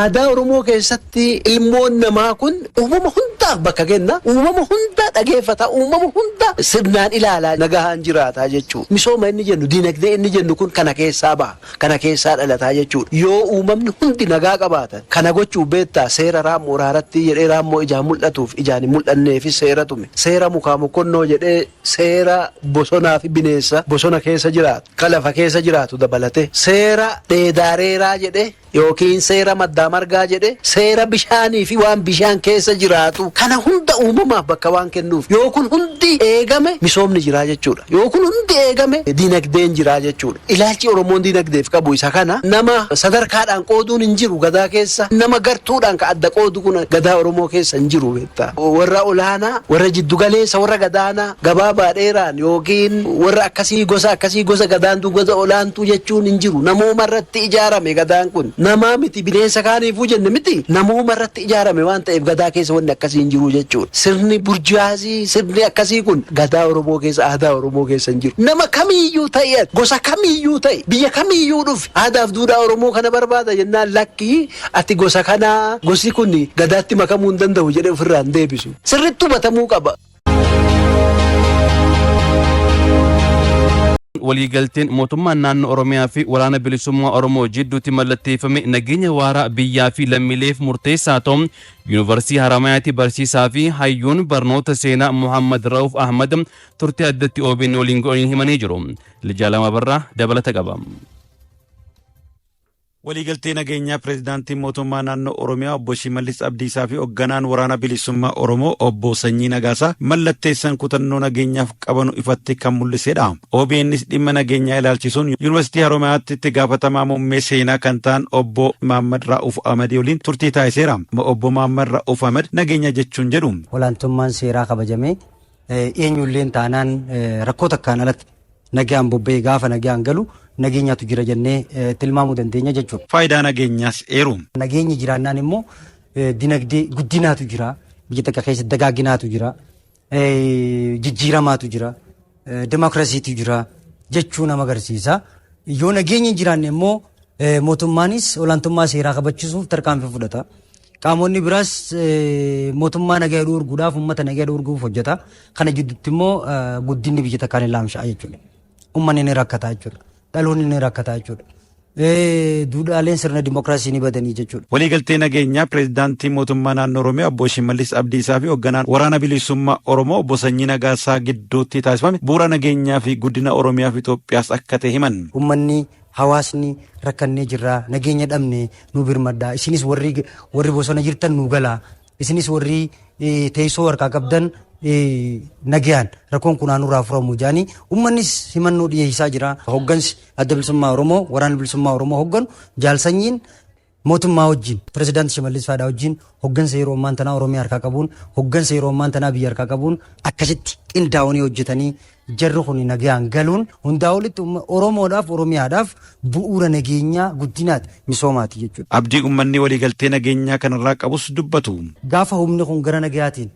Aadaa Oromoo keessatti ilmoon namaa kun uumama hundaaf bakka kenna. Uumama hunda dhageeffata. Uumama hunda sirnaan ilaalaa nagahaan jiraata jechuudha. Misooma inni jennu, diinagdee inni jennu kun kana keessaa baha. Kana keessaa dhalataa jechuudha. Yoo uumamni hundi nagaa qabaatan kana gochuuf beektaa seera raammoo raaratti jedhee raammoo ijaan mul'atuuf ijaan hin mul'anneefis seera tume. Seera mukaa mokkonnoo jedhee seera bosonaa fi bineensa bosona keessa jiraatu, ka lafa keessa jiraatu dabalate. Seera dheedaareeraa jedhee yookiin seera maddaa margaa jedhe seera bishaanii fi waan bishaan keessa jiraatu kana hunda uumamaaf bakka waan kennuuf yoo kun hundi eegame misoomni jiraa jechuudha. Yoo kun hundi eegame dinagdeen jiraa jechuudha. Ilaalchi Oromoon dinagdeef qabu isa kana. Nama sadarkaadhaan qooduun hin jiru gadaa keessa. Nama gartuudhaan ka adda qoodu kun gadaa Oromoo keessa hin jiru beektaa. Warra olaanaa, warra jiddugaleessa, warra gadaanaa, gabaabaa dheeraan yookiin warra akkasii gosa akkasii gosa gadaantuu gosa olaantuu jechuun hin jiru. Namooma irratti ijaarame gadaan kun. Namaa miti bineensa kaaniifuu jenne miti namooma irratti ijaarame waan ta'eef gadaa keessa wanni akkasii hin jiru jechuudha. Sirni burjaazii sirni akkasii kun gadaa Oromoo keessa aadaa Oromoo keessa hin jiru. Nama kamiiyyuu ta'e ati gosa kamiiyyuu ta'e biyya kamiiyyuu dhufi aadaaf duudhaa Oromoo kana barbaada jennaan lakkii ati gosa kanaa gosi kun gadaatti makamuu hin danda'u jedhee ofirraa hin deebisu. Sirriitti hubatamuu qaba. Waliigalteen mootummaan naannoo Oromiyaa fi Waraana Bilisummaa Oromoo jidduutti mallatteeffame nageenya waaraa biyyaa fi lammiileef murteessaa ta'u Yuunivarsiitii Haramayaatti barsiisaa fi hayyuun barnoota seenaa Muhammad Ra'uuf Ahmad turtii addatti OBN waliin godhaniin himanii jiru. Lijaalama Abarraa dabalata qaba. Waliigaltee nageenyaa Pireezidaantiin Mootummaa Naannoo Oromiyaa Obbo Shimallis Abdiisaa fi Hogganaan Waraana Bilisummaa Oromoo Obbo Sanyii Nagaasaa mallatteessan kutannoo nageenyaaf qabanu ifatti kan mul'isedha. OBNs dhimma nageenyaa ilaalchisuun Yuunivarsiitii Haromayaatti itti gaafatamaa muummee seenaa kan ta'an Obbo Mahaammad Raa'uuf Ahmadii waliin turtii taasiseera. Obbo Mahaammad Raa'uuf Ahmad nageenya jechuun jedhu. Olaantummaan seeraa kabajamee eenyulleen taanaan rakkoo takkaan alatti nagaan bobba'ee gaafa nagaan galu nageenyaatu jira jennee tilmaamuu dandeenya jechuudha. Faayidaa nageenyaas eeru. Nageenyi jiraannaan immoo dinagdee guddinaatu jira. Biyya takka keessa dagaaginaatu jira. Jijjiiramaatu jira. Dimokiraasiitu jira jechuu nama agarsiisa. Yoo nageenyi hin jiraanne immoo mootummaanis olaantummaa seeraa kabachisuuf tarkaanfii fudhata. Qaamonni biraas mootummaa nagaa dhorguudhaaf uummata nagaa dhorguuf hojjeta. Kana jidduutti immoo guddinni biyya takkaa ni laamsha'a jechuudha. Uummanni ni rakkata jechuudha. Dhaloonni ni rakkata jechuudha. Duudhaaleen sirna dimookiraasii ni badanii jechuudha. Waliigaltee nageenyaa Pireezidaantii Mootummaa Naannoo Oromiyaa Obbo Shimallis Abdiisaa fi hoogganaan Waraana Bilisummaa Oromoo Obbo Sanyii Nagaasaa gidduutti taasifame bu'uura nageenyaa fi guddina Oromiyaa fi Itoophiyaas akka ta'e himan. Uummanni hawaasni rakkannee jirra, nageenya dhabne nu birmadhaa, isinis warri warri bosona jirtan nu galaa, isinis warri teessoo harkaa qabdan nagayaan rakkoon kun nurraa furamu jedhanii uummannis himannoo dhiyeessaa jira. Hoggansi Adda Bilisummaa Oromoo, Waraanni Bilisummaa Oromoo hogganu Jaal Sanyiin mootummaa wajjin Pireezidaanti Shimallis Faadhaa wajjin hoggansa yeroo ammaan tanaa Oromiyaa harkaa qabuun hoggansa yeroo ammaan tanaa biyya harkaa qabuun akkasitti qindaa'anii hojjetanii jarri kun nagayaan galuun hundaa olitti Oromoodhaaf Oromiyaadhaaf bu'uura nageenyaa guddinaati misoomaati jechuudha. Abdii uummanni waliigaltee nageenyaa kanarraa qabus dubbatu. Gaafa humni kun gara nagayaatiin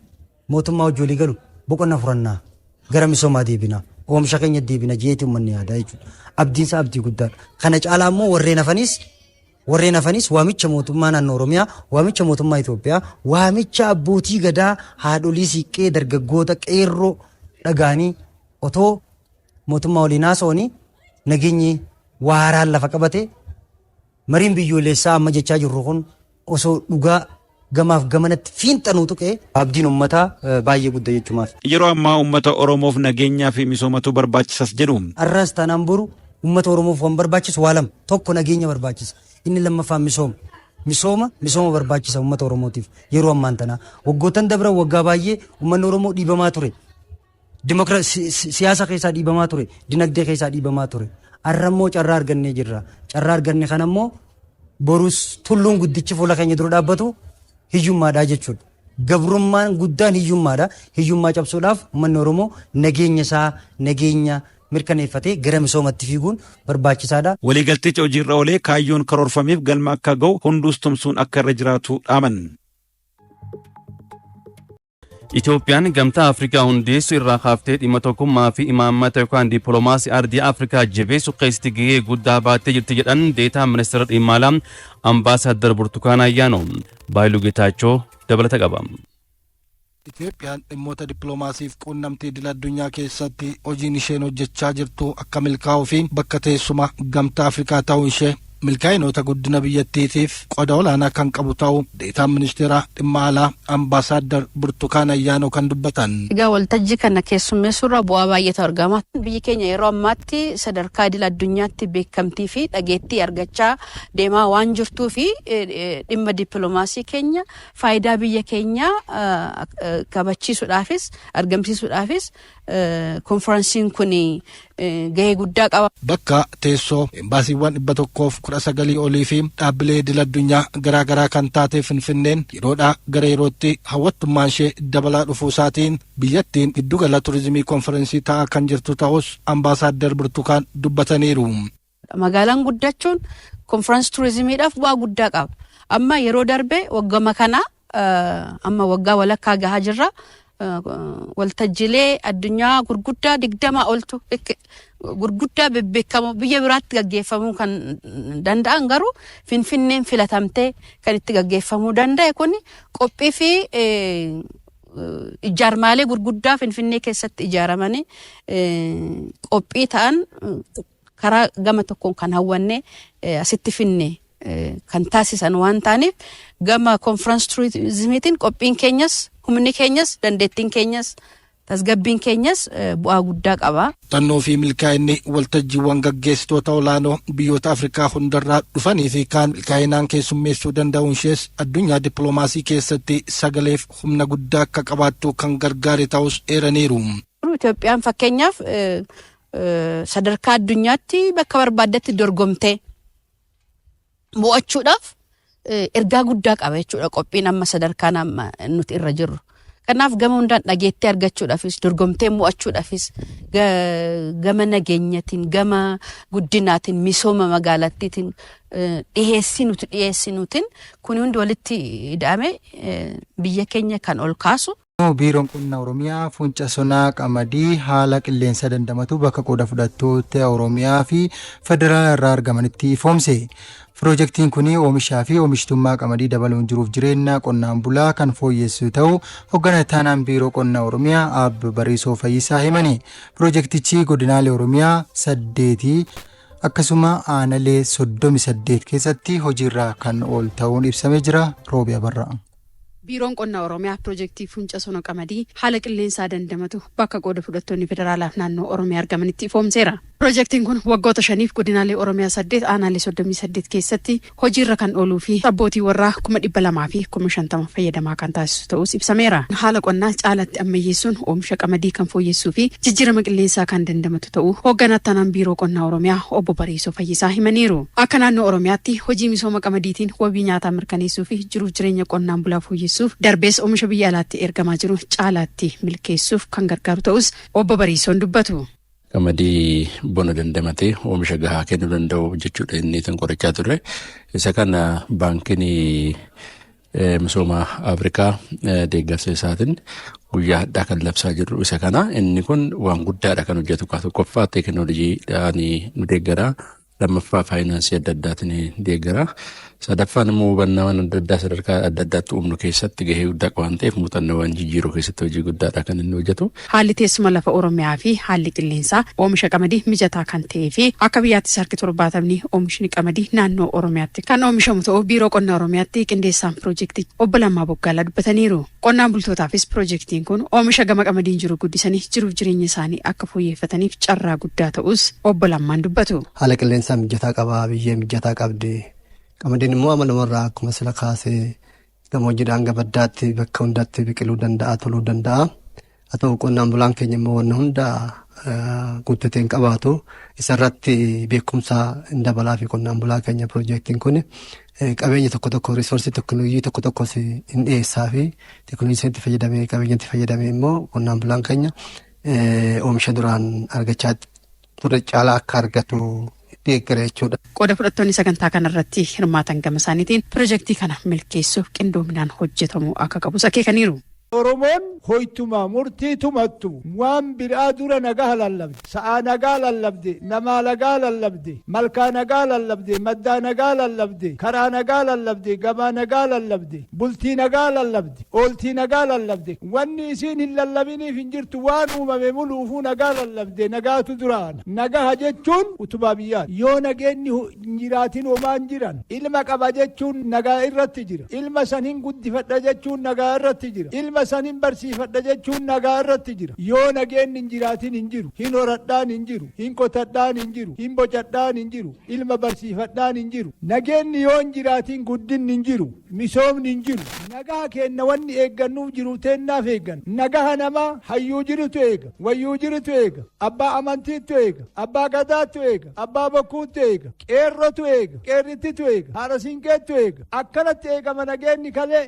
mootummaa wajjin walii galu boqonna furannaa gara misoomaa deebina oomisha keenya deebina jeeti uummanni yaadaa jechuudha. Abdiinsa abdii guddaadha. Kana caalaa immoo warreen hafanis waamicha mootummaa naannoo Oromiyaa, waamicha mootummaa Itoophiyaa, waamicha abbootii gadaa, haadholii siiqqee, dargaggoota, qeerroo dhagaanii otoo mootummaa waliin haasa'anii nageenyi waaraan lafa qabate mariin biyyoolessaa amma jechaa jirru kun osoo dhugaa gamaaf gamanatti fiinxanuu tuqee abdiin uummataa baay'ee guddaa jechumaaf. Yeroo ammaa uummata Oromoof nageenyaa fi misoomatu barbaachisas jedhu. Har'as taanaan boru uummata Oromoof waan barbaachisu waa lama. Tokko nageenya barbaachisa. Inni lammaffaan misooma. Misooma barbaachisa uummata Oromootiif yeroo ammaan tanaa. Waggoottan dabran waggaa baay'ee uummanni Oromoo dhiibamaa ture. Siyaasa keessaa dhiibamaa ture. Dinagdee keessaa dhiibamaa ture. Har'a immoo carraa argannee jirra. Carraa arganne kana immoo borus tulluun guddichi fuula keenya dura dhaabbatu hiyyummaadha jechuudha. Gabrummaan guddaan hiyyummaadha. Hiyyummaa cabsuudhaaf uummanni Oromoo nageenya isaa nageenya mirkaneeffatee gara misoomatti fiiguun barbaachisaadha. Waliigalticha hojiirra oolee kaayyoon karoorfameef galma akka ga'u hunduus tumsuun akka irra jiraatu dhaaman. Itoophiyaan Gamtaa Afrikaa hundeessuu irraa kaaftee dhimma tokkummaa fi imaammata yookaan dippiloomaasii ardii Afrikaa jabeessuu keessatti gahee guddaa baattee jirti jedhan deetaa ministeera dhimma alaa Ambaasaadar Burtukaan Ayyaanoo. Baayiluu Geetaachoo dabalata qaba. Itoophiyaan dhimmoota dippiloomaasiif quunnamtii idil addunyaa keessatti hojiin isheen hojjechaa jirtu akka milkaa'uu fi bakka teessuma Gamtaa Afrikaa ta'uu ishee milkaa'inoota guddina biyyattiitiif qoda olaanaa kan qabu ta'uu deetaan ministeera dhimma alaa Ambaasaaddar Burtukaan Ayyaanoo kan dubbatan. Egaa waltajjii kana keessummeessuurraa bu'aa baay'eetu argama. Biyyi keenya yeroo ammaatti sadarkaa idil addunyaatti beekamtii fi dhageettii argachaa deemaa waan jirtuu fi dhimma dippiloomaasii keenya faayidaa biyya keenyaa kabachiisuudhaafis argamsiisuudhaafis konferansiin kun gahee guddaa qaba. Bakka teessoo embaasiiwwan 119 olii fi dhaabbilee idil addunyaa garaa garaa kan taate Finfinneen yeroodhaa gara yerootti hawwattummaan ishee dabalaa dhufuu isaatiin biyyattiin giddugala turizimii konferensii ta'aa kan jirtu ta'us Ambaasaaddar Burtukaan dubbataniiru. Magaalaan guddachuun konferensii turizimiidhaaf bu'aa guddaa qaba. Amma yeroo darbe waggama kana amma waggaa walakkaa gahaa jirra. Waltajjiilee addunyaa gurguddaa 20 oltu gurguddaa bebbeekamoo biyya biraatti gaggeeffamuu kan danda'an garuu Finfinneen filatamtee kan itti gaggeeffamuu danda'e kun qophii fi ijaarmaalee gurguddaa Finfinnee keessatti ijaaramanii qophii ta'an karaa gama tokkoon kan hawwanne asitti finne kan taasisan waan ta'aniif, gama konferensii turizimiitiin qophiin keenyas, humni keenyas, dandeettiin keenyas, tasgabbiin keenyas bu'aa guddaa qaba. Muuxannoo fi milkaa'inni waltajjiiwwan gaggeessitoota olaanoo biyyoota Afrikaa hundarraa dhufanii fi kaan milkaa'inaan keessummeessuu danda'uun ishees addunyaa dippiloomaasii keessatti sagaleef humna guddaa akka qabaattu kan gargaare ta'us eeraniiru. Itoophiyaan fakkeenyaaf sadarkaa addunyaatti bakka barbaaddetti dorgomtee mo'achuudhaaf ergaa guddaa qaba jechuudha qophiin amma sadarkaan amma nuti irra jirru. Kanaaf gama hundaan dhageettee argachuudhaafis, dorgomtee mo'achuudhaafis, gama nageenyatiin, gama guddinaatiin, misooma magaalattiitiin, dhiheessii nuti dhiheessinuutiin kun hundi walitti hidhame biyya keenya kan ol kaasu. Biiroon Qonna Oromiyaa fuunca sonaa qamadii haala qilleensa dandamatu bakka qooda fudhattoota Oromiyaa fi federaala irraa argamanitti ifoomse. Piroojeektiin kun oomishaa fi oomishtummaa qamadii dabaluun jiruuf jireenya qonnaan bulaa kan fooyyessu ta'uu hoogganaa ittaanaan Biiroo Qonna Oromiyaa Aabba Bariisoo Fayyisaa himani. Piroojeektichi godinaalee Oromiyaa 8 akkasuma aanalee 38 keessatti hojiirra kan oolu ta'uun ibsamee jira. Roobi Abarraa. Biiroon Qonna Oromiyaa piroojeektii fuunca sona qamadii haala qilleensaa dandamatu bakka qooda fudhattoonni federaalaaf naannoo Oromiyaa argamanitti ifoomseera. Piroojeektiin kun waggoota 5f godinaalee Oromiyaa 8 aanaalee 38 keessatti hojiirra kan ooluu fi abbootii warraa 250,050 fayyadamaa kan taasisu ta'us ibsameera. Haala qonnaa caalatti ammayyeessuun oomisha qamadii kan fooyyessuu fi jijjiirama qilleensaa kan dandamatu ta'uu hoogganaa ittaanaan Biiroo Qonnaa Oromiyaa Obbo Bariisoo Fayyisaa himaniiru. Akka naannoo Oromiyaatti hojii misooma qamadiitiin wabii nyaataa mirkaneessuu fi jiruuf jireenya qonnaan bulaa fooyyessuuf, darbees oomisha biyya alaatti ergamaa jiru caalaatti milkeessuuf kan gargaaru ta'us Obbo Bariisoon dubbatu. Qamadii bona dandamatee oomisha gahaa kennuu danda'u jechuudha inni kan qorachaa turre. Isa kana baankiin misooma Afrikaa deeggarsa isaatiin guyyaa hadhaa kan labsaa jirru isa kana. Inni kun waan guddaadha kan hojjetu. Tokkoffaa teekinooloojiidhaan nu deeggara. Lammaffaa faayinaansii adda addaatiin deeggara. Sadaffaan immoo hubannaawwan adda addaa sadarkaa adda addaatti uumnu keessatti gahee guddaa qaba waan ta'eef, muuxannoowwan jijjiiruu keessatti hojii guddaadha kan inni hojjetu. Haalli teessuma lafa Oromiyaa fi haalli qilleensaa oomisha qamadii mijataa kan ta'ee fi akka biyyaattis harki 70 oomishni qamadii naannoo Oromiyaatti kan oomishamu ta'uu Biiroo Qonna Oromiyaatti qindeessaan piroojeektii Obbo Lammaa Boggaalaa dubbataniiru. Qonnaan bultootaafis piroojeektiin kun oomisha gama qamadiin jiru guddisanii jiruuf jireenya isaanii akka fooyyeffataniif carraa guddaa ta'us Obbo Lammaan dubbatu. Haala qilleensaa mijataa qabaa, biyyee mijataa qabdi. Qamadiin immoo amalumarraa akkuma sila kaasee gammoojjiidhaan gabaddaatti bakka hundatti biqiluu danda'a, toluu danda'a. Haa ta'u, qonnaan bulaan keenya immoo wanna hunda guuttatee hin qabaatu. Isarratti beekumsa hin dabalaa fi qonnaan bulaa keenya piroojeektiin kun qabeenya tokko tokko, resource teekinooloojii tokko tokkos hin dhiyeessaa fi teekinooloojii itti fayyadamee, qabeenya itti fayyadamee immoo qonnaan bulaan keenya oomisha duraan argachaa ture caalaa akka argatu deeggara jechuudha. Qooda fudhattoonni sagantaa kanarratti hirmaatan gama isaaniitiin piroojeektii kana milkeessuuf qindoominaan hojjetamuu akka qabus akeekaniiru. Oromoon hoytuma murtii tumattu waan biraa dura nagaa lallabde, sa'aa nagaa lallabde, namaa nagaa lallabde, malkaa nagaa lallabde, maddaa nagaa lallabde, karaa nagaa lallabde, gabaa nagaa lallabde, bultii nagaa lallabde, ooltii nagaa lallabde. Wanni isiin hin lallabiniif hin jirtu, waan uumame muluufuu nagaa lallabde, nagaatu duraana. Nagaha jechuun utubaa biyyaati. Yoo nageenyi hin jiraatin homaan jiran. Ilma qaba jechuun nagaa irratti jira. Ilma san hin guddifadha jechuun nagaa irratti jira. Ilma san hin barsiifadha jechuun nagaa irratti jira. Yoo nageenyi hin jiraatin hin jiru. Hin horadhaan hin jiru. Hin qotadhaan hin jiru. Hin bocadhaan hin jiru. Ilma barsiifadhaan hin jiru. Nageenyi yoo hin jiraatin guddinni hin jiru. Misoomni hin jiru. Nagaa kenna wanni eeggannuuf jiru teennaaf eeggan. Nagaha namaa hayyuu jirutu eega. Wayyuu jirutu eega. Abbaa amantiitu eega. Abbaa gadaatu eega. Abbaa bokkuutu eega. Qeerrotu eega. Qeerrittitu eega. Haadha siinqeetu eega. Akkanatti eegama nageenyi kalee.